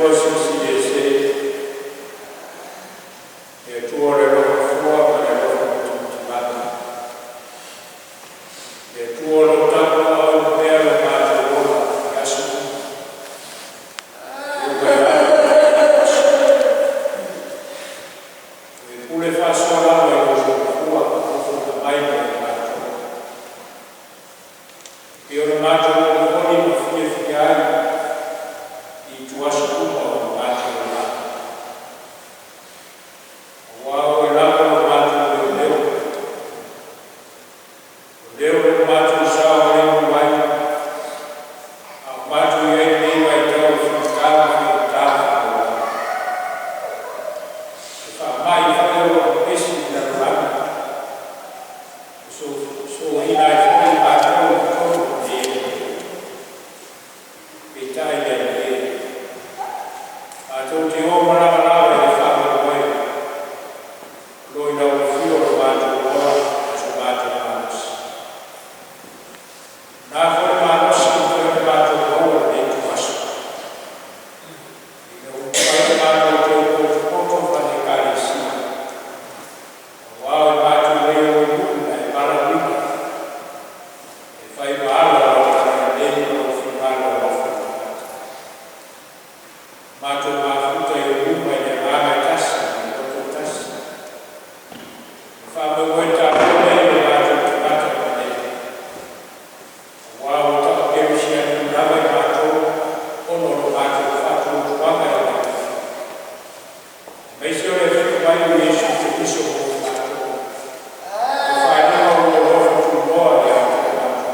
Atua Silisili Ese, le Atua o le alofa fua ma le alofa matimatimanu, le Atua o lo o tapuaaoina pea lo matou ola i aso uma e oo mai lava i lenei aso. Ua e pule faasoa lava i lou soifua ma ofoina mai mo i matou. E pei ona matou olioli ma fiafia ai i ituaso uma o lo matou olaga, auā o Oe lava lo matou leoleo, o lea ua matou saogalemu ai a o matou i ai i lenei vaitau o figota ma faigata faaleolaga. O faamai foi o lo o pepesi i le lalolagi, ua soaina ai foi i matou i totonu o lenei atunuu. Peitai le Alii e, matou te o ma lagalagala i le faamoemoe o lo o i lau Afio lo matou ola ma so matou malosi. O lena foi le malosi ua mafai ona matou maua i lenei ituaso, ina ua mafai ona matou toe potopoto faale-Ekalesia, auā o le matou le o i nuu na e valaauina e fai ma alo o lau Talalelei ma lou finagalo alofa i tagata. Matou mafuta i ou luma i le agaga e tasi ma le loto e tasi, o le faamoemoe taua lenei o matou tagata ma auā ua taakerisianiu lava i matou ona o lo matou faatuatuaga i lau Afio, aemaise o le afio mai o Iesu Keriso mo i matou, ua faaalia Lou alofa tunoa ia te i matou.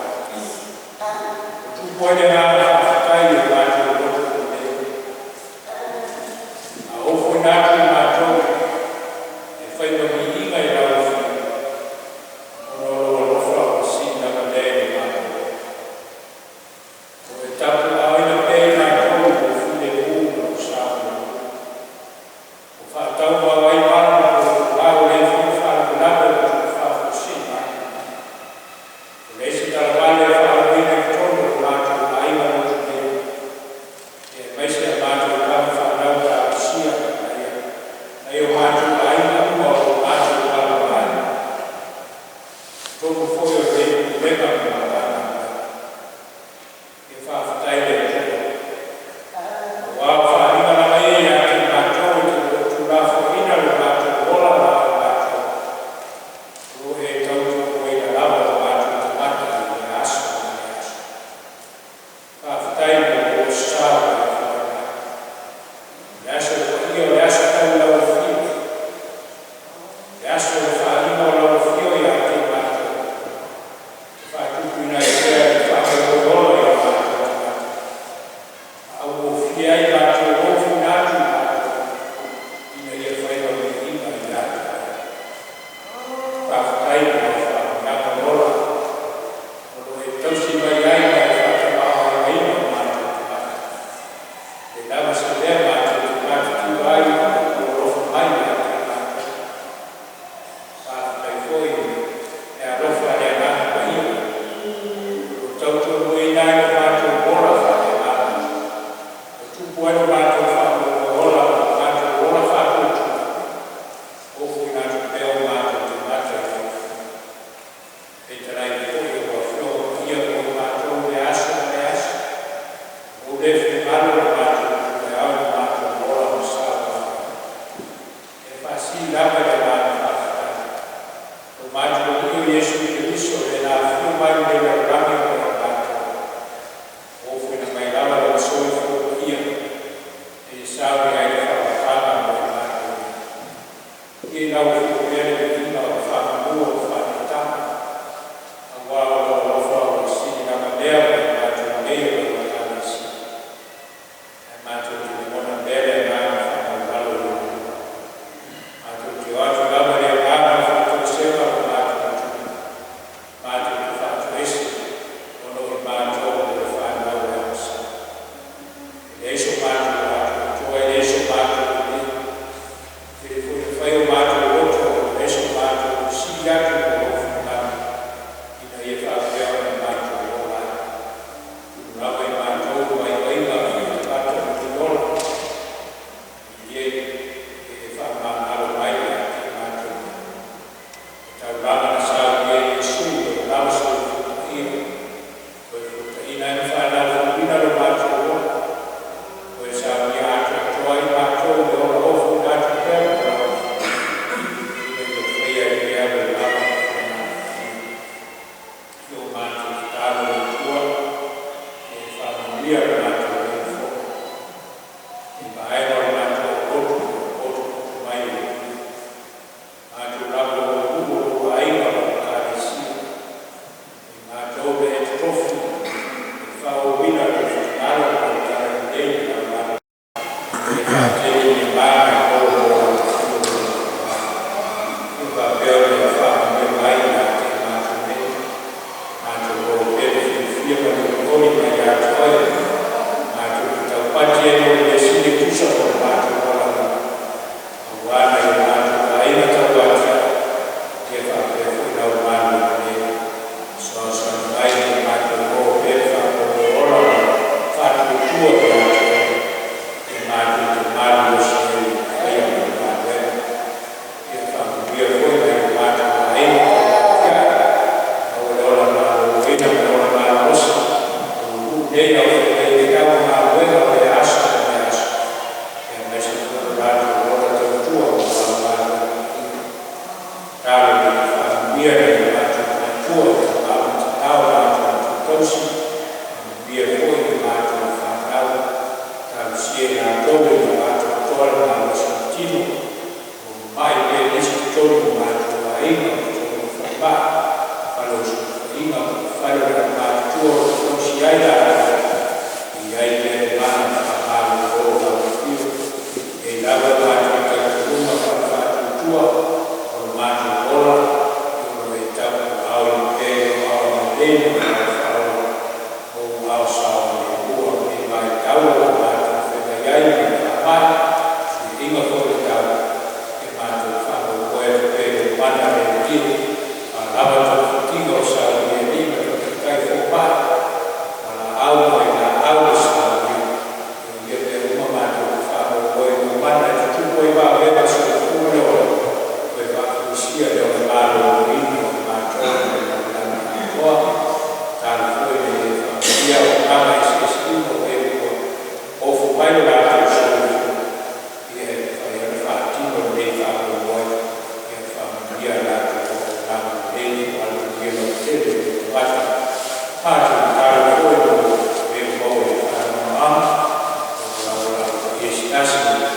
Ua tupu ai le agaga faafetai i o matou loto lelei, a ofoina atu i matou e fai ma viiga i lau Afio, ona o lou alofa ua sili lavalea i lo matou ola. O lo o e tapuaaoina pea i matou i lou filemu ma lou saogalemu, ua faatauvao ai mala ma puapuaga o le a foi faalavelave ua tupu faafuasei mai. Ua leai se talavale o faalogoina i totonu o lo matou aiga lotu nei, aemaise a matou tama fanau talosia nai o matou aiga uma o lo o matou alala ai, totonu foi o lenei Pulega ma le Matagaluega. Ia faafetai i le Atua, auā o faaaliga lava ia ia te i matou e te le o tuulafoaiina lo matou ola ma i matou, o lo o e tautuaina lava o matou tagata i lea aso ma lea aso. Faafetai mo lou Aso Sa ua e foai mai. O le aso paia, o le aso tau i lau Afio, le aso o le faaaliga o lau Afio ia te i matou, e faatupuina ai pea le faamoemoe ola i o matou tagata, ma augofie ai matou ofoina atu i matou, ina ia fai ma viiga ia te Oe. Faafetai mo lau faamanuiaga ola o lo o e tausi mai ai ma e faatamāoaigaina o matou tagata. Faamanuia le matou nei fono i vaega o le matou lotu potopoto mai e le Atua. Matou lava o nuu o lou aiga ma lou Ekalesia, o i matou na E totofi e faaauauina Lou finagalo ma Lau talalelei i le lalolagi, ia faatele le ma mo Lau afio ma Lou finagalo. Ia faapea ona E faamanuia mai ia te i matou nei, matou maua pea le fiafia ma le olioli mai ia te Oe, matou te taupati ai mo le measili e tusa ma lo matou valaauina, aua nai o matou aiga tauatiae ia faapea foi lau malu oi le Fesoasoani mai ina ia matou maua pea le faamoemoe ola ma le faatuatua ia te Oe, ia matou te malolosi ai i le faia o lau galuega. Ia faamanuia foi i nai o matou aiga tauatiae, maua le ola maloloina ma le ola malolosi o lo nuu nei, le aufaigaluega ma galuega o lea aso ma lea aso, aemaise foi lo latou ola tautua aua le galuega paia. Tatalo ina ia faamanuia i nai o matou matua i tama ma tina, o matou matua tausi, faamanuia foi i a matou fanau. Talosia i latou ina ia atoatoa le malosi o le tino, o lo o mamai pea nisi i totonu o matou aiga, o totonu o falemai, fale o osofaiga, po o fale o le aumatutua o lo o tausi ai latou, ia i ai pea le mana faamalolo o lau Afio. E i ai lava le matou talitonuga faale-faatuatua, o lo matou ola, o lo o e tapuaaoina pea i Lou Aao agalelei ma lau Aao faaola, o ou aao saogalemu i lenei vaitau o matou feagai ai ma le faamai, fesuiaiga foi o le tau. Ia matou faamoemoe atu pea i lou mana le natia, a lava togafitiga o saunia e alii ma tamaitai fomai, o fualaau ma vailaau ua saunia. I ia mea uma, matou te faamoemoe i lou mana e tutupu ai vavega o le soifua ma le ola, toe faafoisia le ola maloloina o i matou mai le lalolagi atoa. Tatalo foi ina ia e faamanuia auaunaga eseese uma o e ua ofo mai lo latou soifua ia e mafai ai ona faatino lenei faamoemoe. Ia faamanuia a latou auaunaga lelei aua le manuia lautele o nei tagata. Matou tatalo foi mo e ua maua i le faanoanoaga ona o lau valaau paia asiasi i le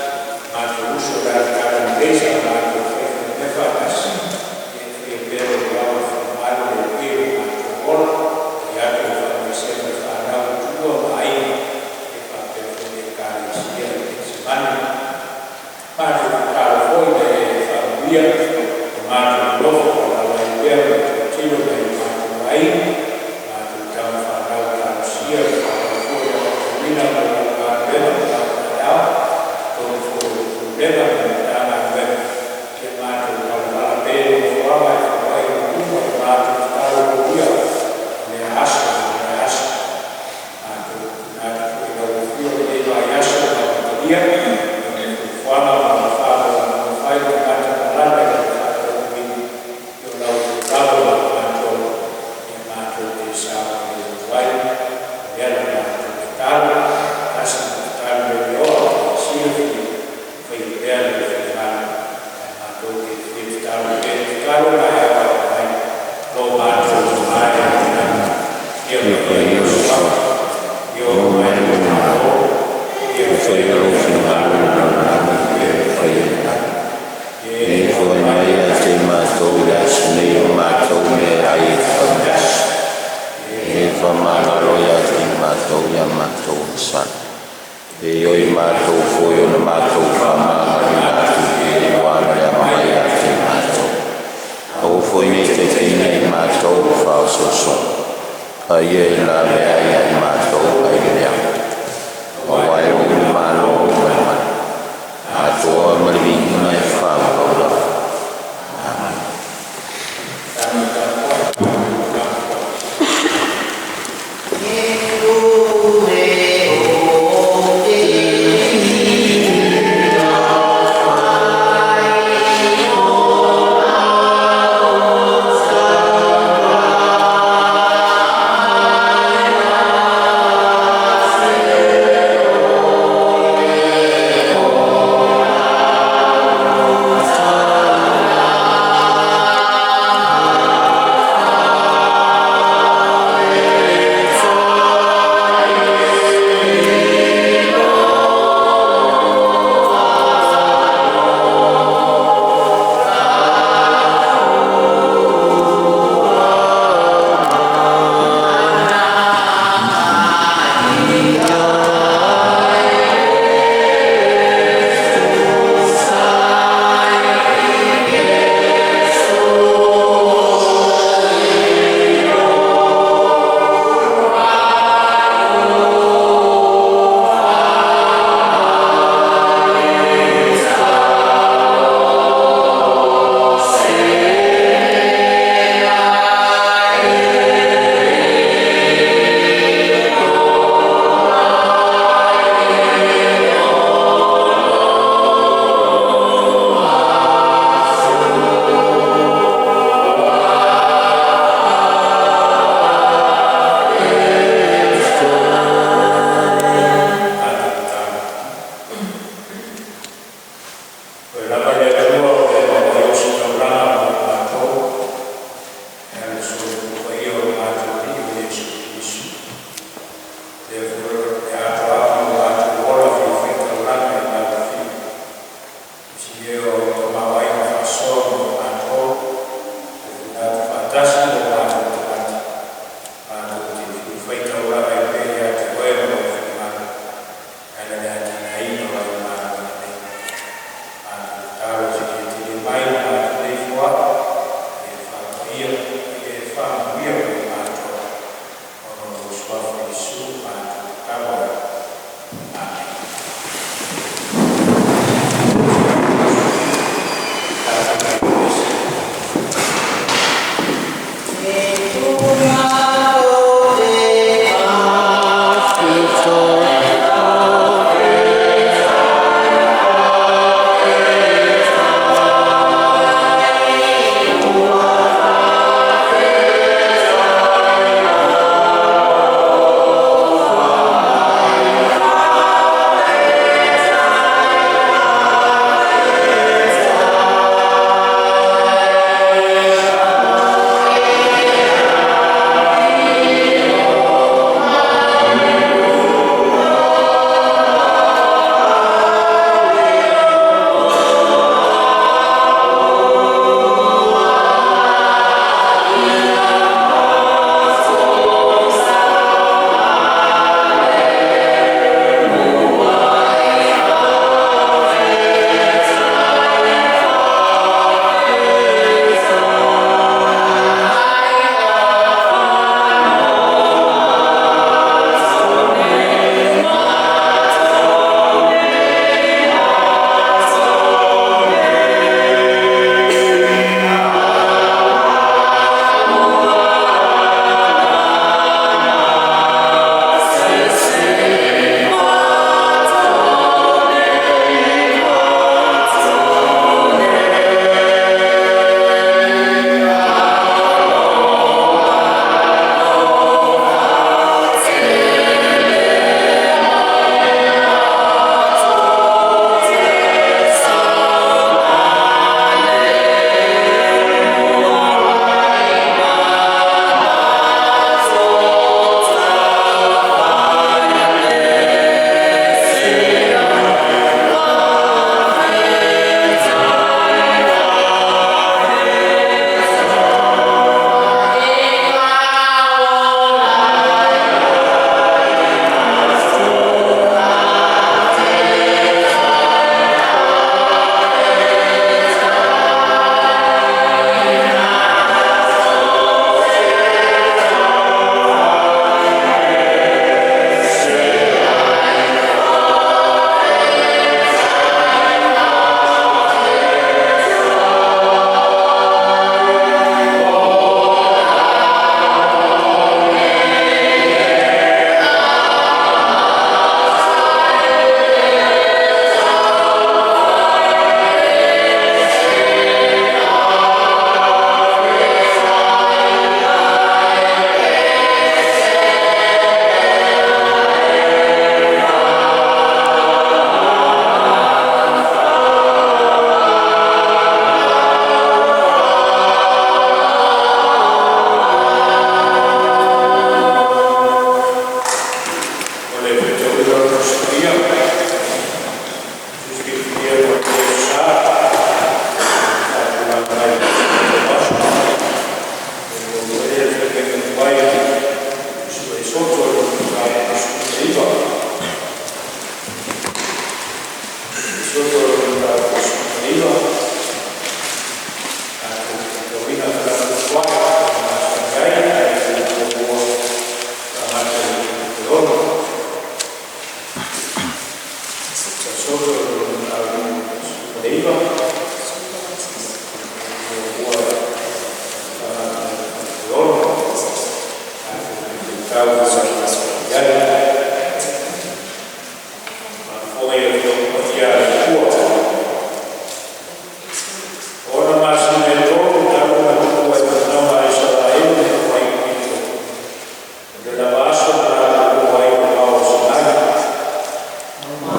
matou uso i le ala talalelei sa matou faifaimea faatasi. Ia e faia pea lou ava faamalu le Alii i lo matou ola, ia atu le faamaisega i le fanau ua tuua ma aiga, ia faapea foi le Ekalesia Kerisimani. Matou tatalo foi ina ia e faamanuia le matou nonofo alaala ai pea ma le tilotilo i nai o matou aiga, matou tama fanau. Talosia le faaauau foi o le aotauina mo lau galuega po a taeao i totonu foi o le Pulega ma le Matagaluega. Ia matou valavala pea i nofoaga e fau ai luma i matou tatalo molia i lea aso ma lea aso. Matou tuuina atu foi i lau Afio lenei vaiaso ua amatalia i ona fuafuaga ma ona faamoemoe fai, ua matamalaga i lona faataunuuina, o lau Afio lava ma matou ia matou te saogalemu ai. O lea la matou tatalo, tasi ma tatalo leleoa ma silafia, faia pea lou finagalo ae matou te fia tatalo pea i le tatalo na e auau mai lo matou mae lagi. Ia paia lou Suafa, ia oo mai lou Malo, ia faia lou finagalo i le lalolagi e pei ona faia i le lagi. E foai mai ia te matou i le aso nei o matou meaai e tatau i le aso. E faamagalo ia te matou ia matou agasala. E pei foi matou foi ona matou faamagaloina atu i e ua alagaina mai ia te matou. Aua foi ne i taitaiina i matou i le faaosoosoga, a ia e lavea ai ia i matou mai le leaga. Aua e Oe le Malo ma le mana, atoa ma le viiga e faavavau lava. Amen. Tatou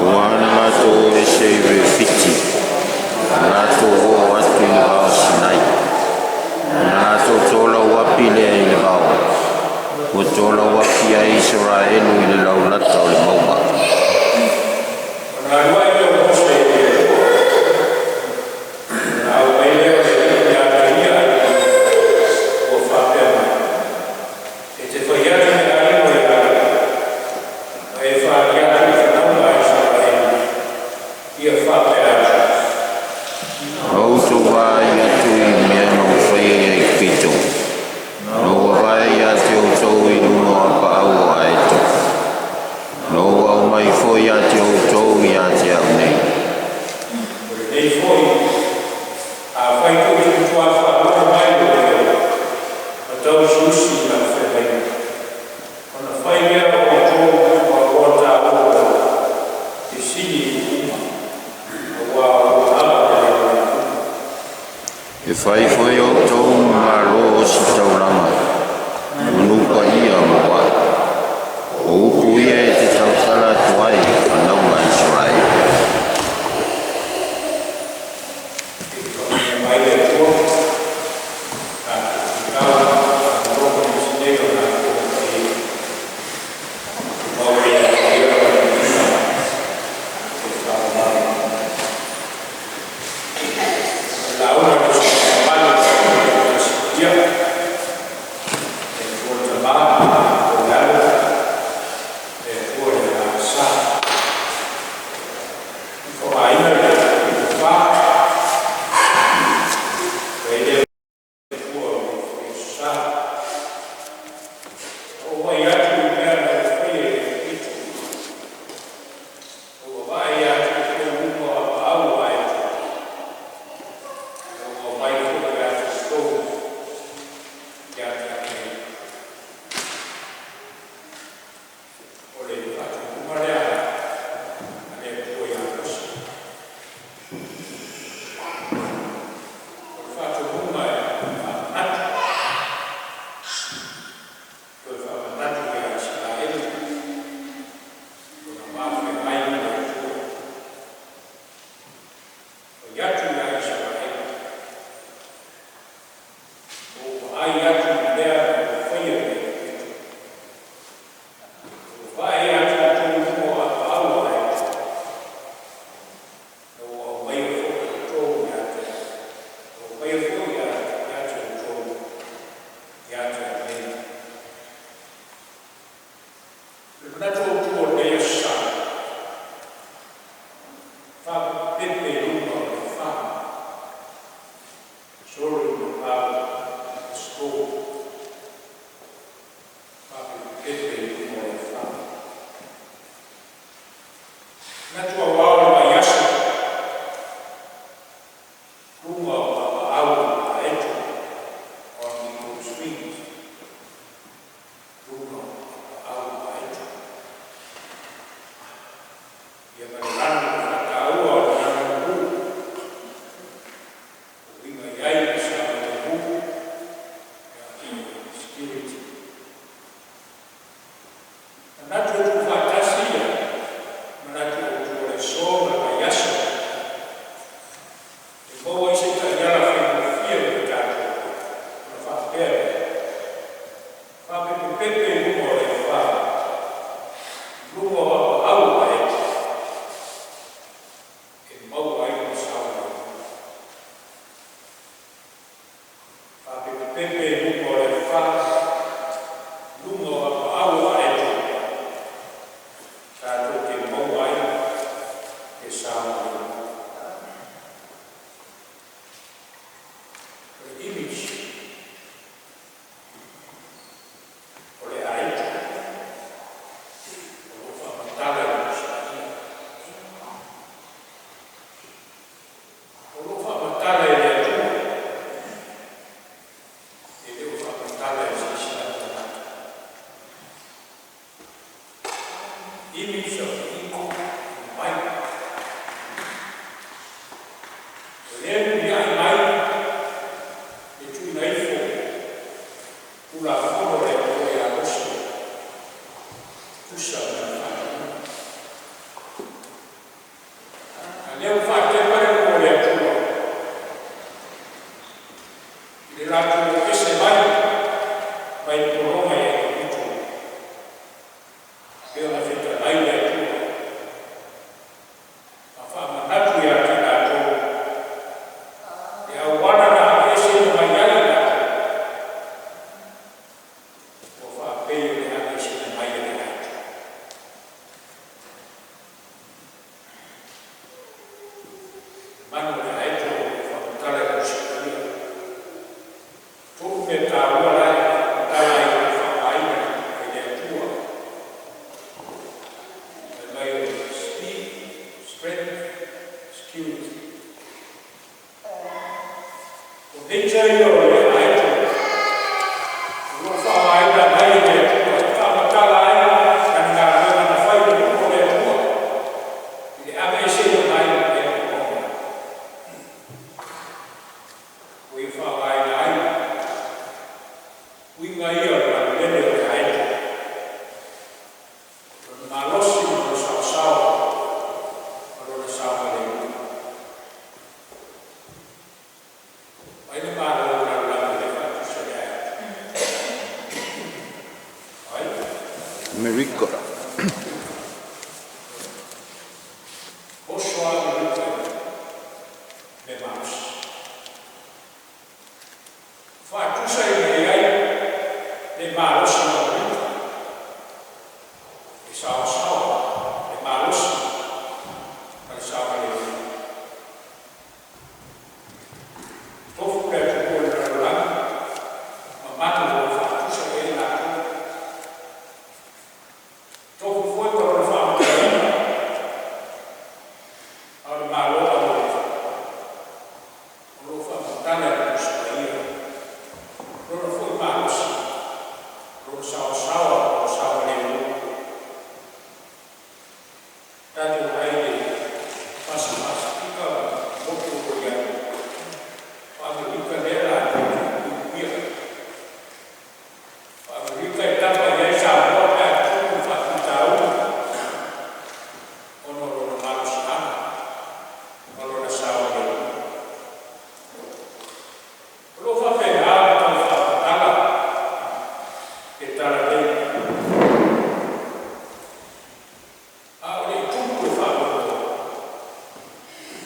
Ua na latou ese i Refiti, na latou oo atu i le vao Sinai. Ona latou tolau api lea i le vao, ua tolau api ai Isaraelu i le laulata o le mauga. Na outou vaai atu i mea na ou faia ia Aikupito, na ou avae ia te outou i luga o apaau o Aeto, na ou aumai foi ia te outou ia te au nei. E fai foi o outou ma malo ositaulaga, atunuu paia mo a'u. O upu ia e te tautala atu ai i fanauga a Isaraelu. Latou te maua ai le saogalemu. O le image o le aeto o lo o faamatala i le Tusi Paia. O lo o faamatala e le Atua, e le o faamatala e se isi lava tagata. Image of the eagle in the Bible. O lea e muliai mai le tuuina ifo Tulafono a le Atua ia Mose, tusa ma le faatonuga. A lea ua faatepa le nuu o le Atua i le latou o ese mai mai le pologa i Aikupito, pei ona fetalai le Atua ma faamanatu ia te i latou le auala na aveeseina mai ai i latou, ua faapei o le aveeseina mai e le aeto. O le manu o le aeto o lo o faamatala i le Tusi Paia. Tolu mea taua la e faamatala ai o lo o faaaogaina e le Atua. Fai mai o le speed, strength, security. O nature ia o le aeto o lo o faaaogaina mai e le Atua e faamatala ai lana galuega na fai i le nuu o le Atua i le aveeseina mai mai le pologa. Ua ia faaaogaina ai uiga ia o le manulele o le aeto, lona malosi ma lona saosao ma lona saogalemu. O ai le malo o le lalolagi lea e faatusa i le aeto? O ai? Amerika. Oso lava Amerika i le malosi. Faatusa i ai le malosi o Amerika, le saosao, le malosi ma le saogalemu. Tofu le atunuu o le lalolagi ma manu o lo o faatusa i ai latou. Tofu foi ma lona faamatalaina, a o le Malo o Amerika o lo o faamatala i le Tusi Paia lona foi malosi, lona saosao, lona saogalemu. Tatou vaai i le fasi Pasefika ma motu o lo o i ai, o Amerika lea latou te puipuia. O Amerika e tapa i ai Samoa pe a tupu ni faafitauli ona o lona malosiaga ma lona saogalemu. O lo o faapena ona tau faamatala le talalelei, a o le i tupu le faamoemoe,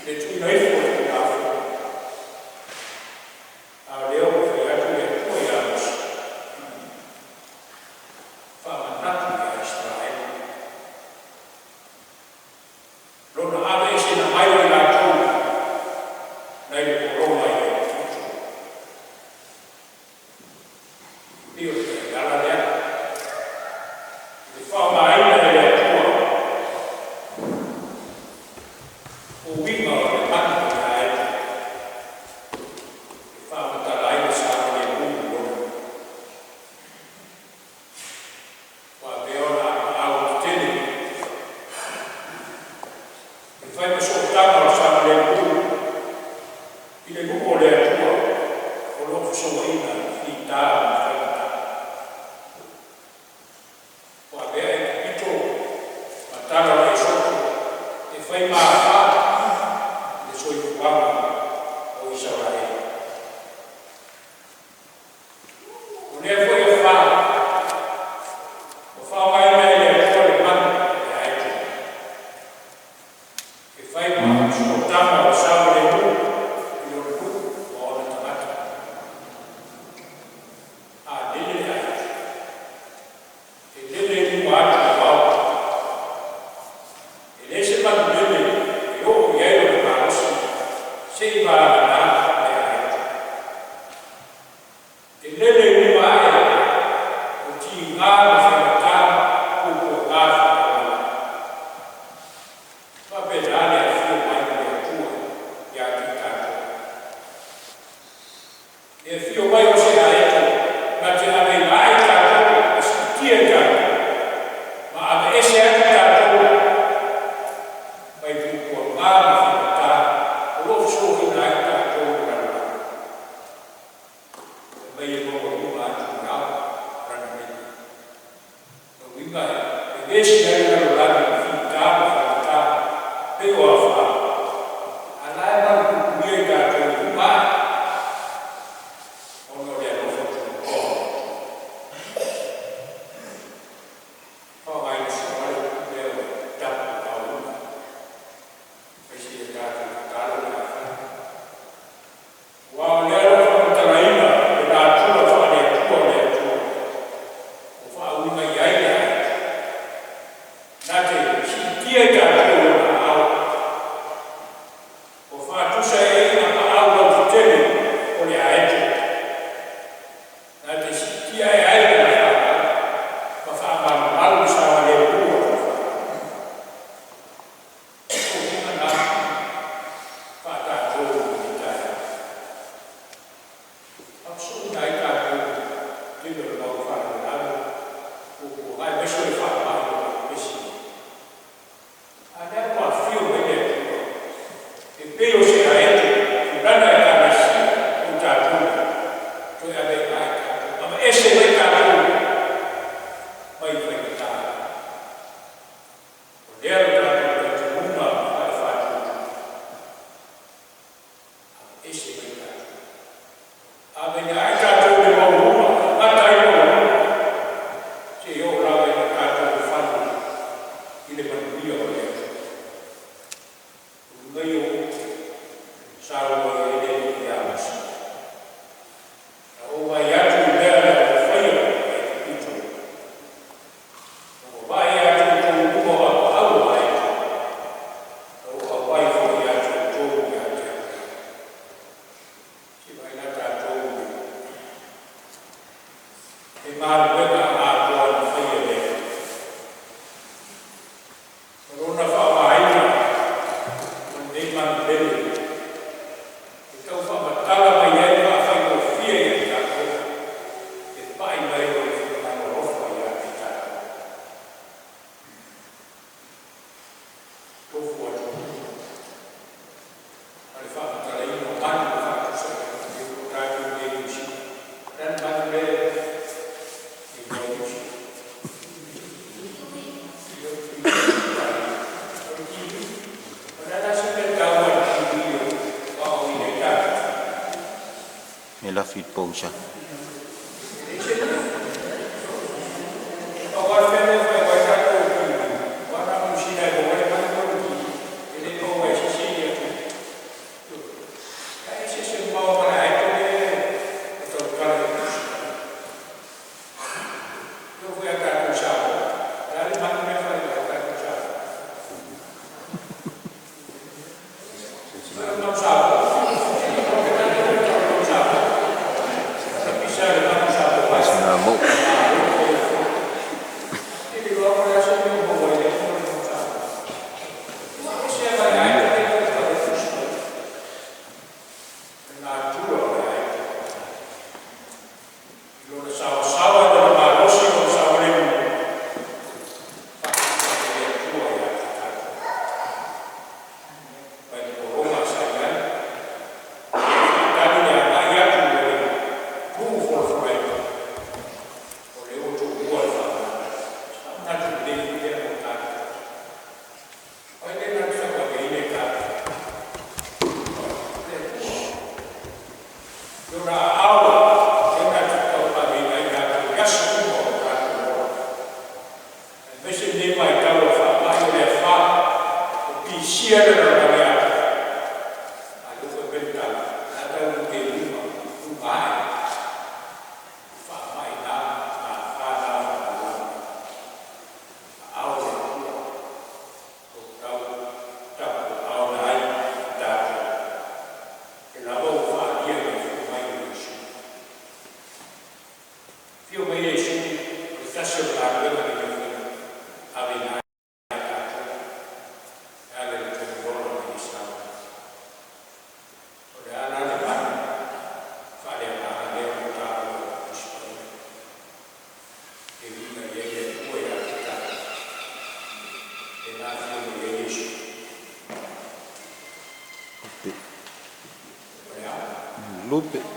le tuuina ifo o le Tulafono, a o lea ua fai atu le Atua ia Mose, faamanatu ia Isaraelu lona aveeseina mai o i latou nai le pologa i Aikupito. Pei o le taiala lea i le faaaogaina e le Atua o uiga o le manu o le aeto e faamatala ai le saogalemu i lona nuu. Ua avea ona apaau tetele e fai ma sootaga o le saogalemu i le nuu o le Atua o lo o fesooaiga i fita ma faigata. Ua avea Aikupito ma tala o le Esoto e fai ma afa i le soifuaga o Isaraelu. O lea foi afa ua faaaogaina e le Atua le manu o le aeto e fai ma sootaga o le saogalemu i lona nuu ma ona tagata. A lele le aeto, e lele i luma atu o ao. leai se manulele e oo i ai lona malosi seiavagana le aeto. E lele i luga ae o tiga ma faigata puapuaga faataulagi. E faapena le afio mai o le Atua ia te i tatou. E afio mai o se aeto na te ave ai i tatou ma siitia i tatou ma aveese atu tatou mai puapuaga ma faigata o lo o fesoaina ai tatou e le lalolagi. Fai mai e maualuga atu i ao lana lele. O lona uiga e vevesi ai le lalolagi i fita ma faigata pei o afa, a o la e malupuipuia i tatou i luga ae ona o le alofa tunoa o le Atua. Faaaogaina sao ai le upu lea o le tapu aoina. Fai seia tatou tatalo pe afai. Aua o lea ua faamatalaina le natura faale-Atua o le Atua, ua faauiga i ai le aeto, na te siitia i tatou i Ona aao, ua faatusa i ai apaau lautetele o le aeto, na te siitia ae ai lana fanau ma faamalumalu le saogalemu o lana fanau. O uiga na faa-tatou i lenei taeao. Faafesooi ai tatou i le tele o le mau faalavelave puapuaga aemaise o le faamai o lo o pepesi nei. A o lea ua afio mai le Atua e pei o se aeto tulana Ekalesia o i tatou nei, toe aveae tatou, aveese mai tatou mai faigata. O lea lo tatou talitonuga ma le faatuatua, aveese mai tatou. Aveia ai tatou i le maualuga, gata ai le maualuga, seia oo lava ina tatou ulufale i le manuia o le Atua. O uiga ia o upu na saunoa i ai le Alii ia Mose. Na ou vaai atu i mea na outou faia i Aikupito, na ou vaavaai ia te outou i luga o apaau o aeto, na ou auai foi ia te outou ia te au ia. Se i vaai la tatou i le galuega atoa na faia e le Atua, o Lona faaaogaina o lenei manulele e tau faamatala mai ai ma faafaigofie ia i tatou le pai mai o le finagalo alofa ia te tatou. Tofu atunuu ma le faamatalaina o manu na faatusa i ai, e pei o tatou i inei i Niu Sila. O le a le manu lea e igoa ai Niu Sila? O le kiwi. O le a la se mea taua i le kiwi e aoaoina ai tatou? E lafi i le pogisa. E leai se mea. Pau lava le mea lea e faaigoa ai tatou o le kiwi, aua na o Niu Sila e maua ai le manu lea o le kiwi, e le maua e se isi atunuu. Ae eseese mamao ma le aeto lea e tautala i le tusi. E oo foi ia tatou i Samoa, o le a le manu lea e faaigoa ai tatou o Samoa? O le manu Samoa. O le manu Samoa. Na pisa e le manu Samoa ai. Sinamo'o. Malo le E le iloa po o le a se mea o maua ai i lea mea o le manu Samoa. E ese lava ma le aeto lea e tautala ai le tusi. O le natura o le aeto. I lona saoasaoa i lona malosi ma lona saogalemu, faatusa e le Atua ia te tatou. Mai le pologa sa i ai, faatali le agai atu o le nuu folafolaina, o lea ua tomua le faamanatu. Se faamanatu lelei foi lea mo tatou. O ai lea na te tauaveina i tatou? O le Atua. I Ona aao lea na te tauaveina ai tatou i aso uma o tatou ola. Aemaise lenei vaitau o le faamai o le afa ua pisia le lalolagi atoa. A o lea ua fai mai le tala, o le a taunuu pea i luma, luga ae, faamai na ma afa na o le lalolagi. Aao o le Atua, o tau Lupe.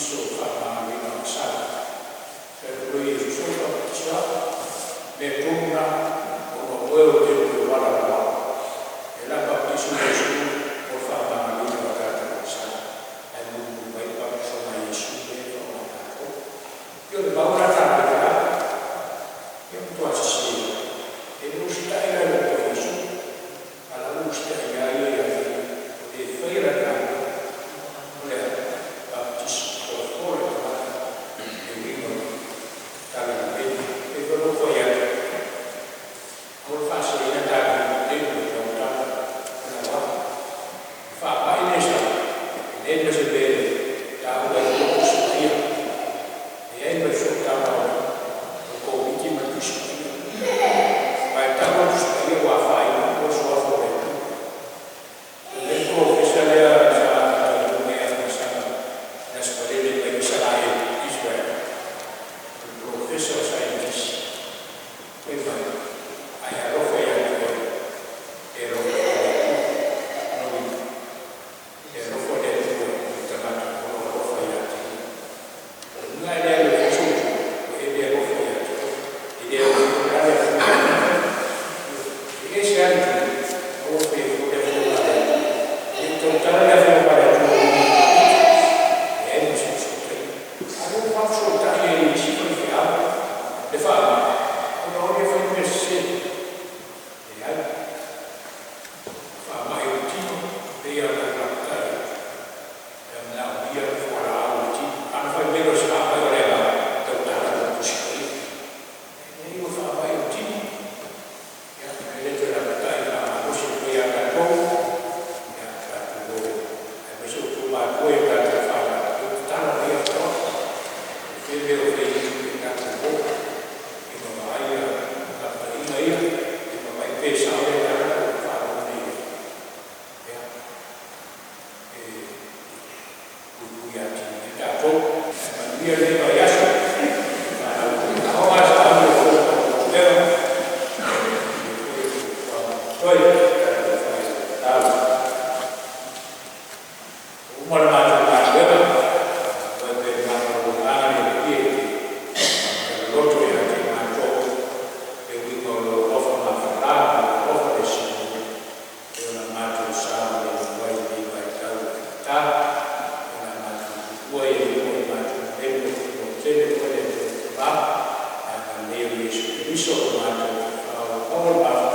Papatiso o le faamagaloina o le sala. Fai atu loa Iesu, Sole faapatiso a'u, mea tonu lena, ona o oe ou te toe valalau a'u. Lea la papatiso Iesu mo le faamagaloina o tatou i le sala, ae mulimuli mai le papatisoga a Iesu lea e faaaoga e tatou. Ia o le mau lena a tatou i le ua matua sese lava. E le usitai la i le Atua Iesu, a o la ua usitai ia ia ia te ia, ua le faia lana galuega. O le a? Papatiso, tolafola i tagata e uiga i le Talalelei. E pei foi ona ou fai atu, aua le faaseseina tatou i le tele o taumataga o le auala. O le faamai lea e sau, e leai ma se mea e taua ai fua le Tusi Paia. E leai ma le sootaga o le Koviti ma le Tusi Paia. Aua e tau lava le Tusi Paia ua afaina uma le Suafa o le Atua. Fai mai le polofesa lea sa tautino nei Afamasaga i le Aso Faraile mai Isaraelu, Israel, o le polofesa o saienitisi, fai mai, a e alofa ia te oe, e alofa foi le Atua. O lona uiga, e alofa le Atua i le tagata o lo o alofa ia te ia. O lona uiga a e le alofa i sou uso, ua e le alofa ia te oe. E le alofa foi la le Atua ia te oe. E ese lava le itu, aua le faia fua le Afioga a le Atua. E le o tautala le Afioga a le Atua e uiga i le Koviti, leai ma se fesootaiga. A o lea ua faafesootai ai e isi faifeau le faamai, ona o le fai mea sese. Leai, o faamai o le tino, e pei lava ona ou lapatai atu, e manaomia le fualaau i le tino. Ana fai mai loa o se faamai o le agaga, tautala loa i le Tusi Paia. Leai o faamai o le tino. Ia, e le toe lapatai, faamalolosi atu ai ia tatou, ia tatou o aemaise o outou matua i a tatou fanau, ia tatala mai avanoa. Po o fea le mea o fai ai, tatou o ma vaai lapataiga ia, ma vaai pe sao lea tala na ou faalogo nei i ai. Ia, e puipui atili ai tatou. Ae manuia lenei vaiaso i fanau aoga, sauni e fou le matou galuega. Ia manuia foi fuafuaga o totoe o le tatou fai. Ua uma le matou galuega, faamoemoe pea i le matou agaga le Alii e te faamatalaloto ia te matou e uiga o Lou alofa mafala ma Lou alofa le sili e pei ona matou saogalemu ai i lenei vaitau o faigata. O le a matou tuua ia i luma o le matou melemi o faamautele Oe le Atua e Tama, le agalelei o Iesu Keriso o lo matou Taifau ua maua le.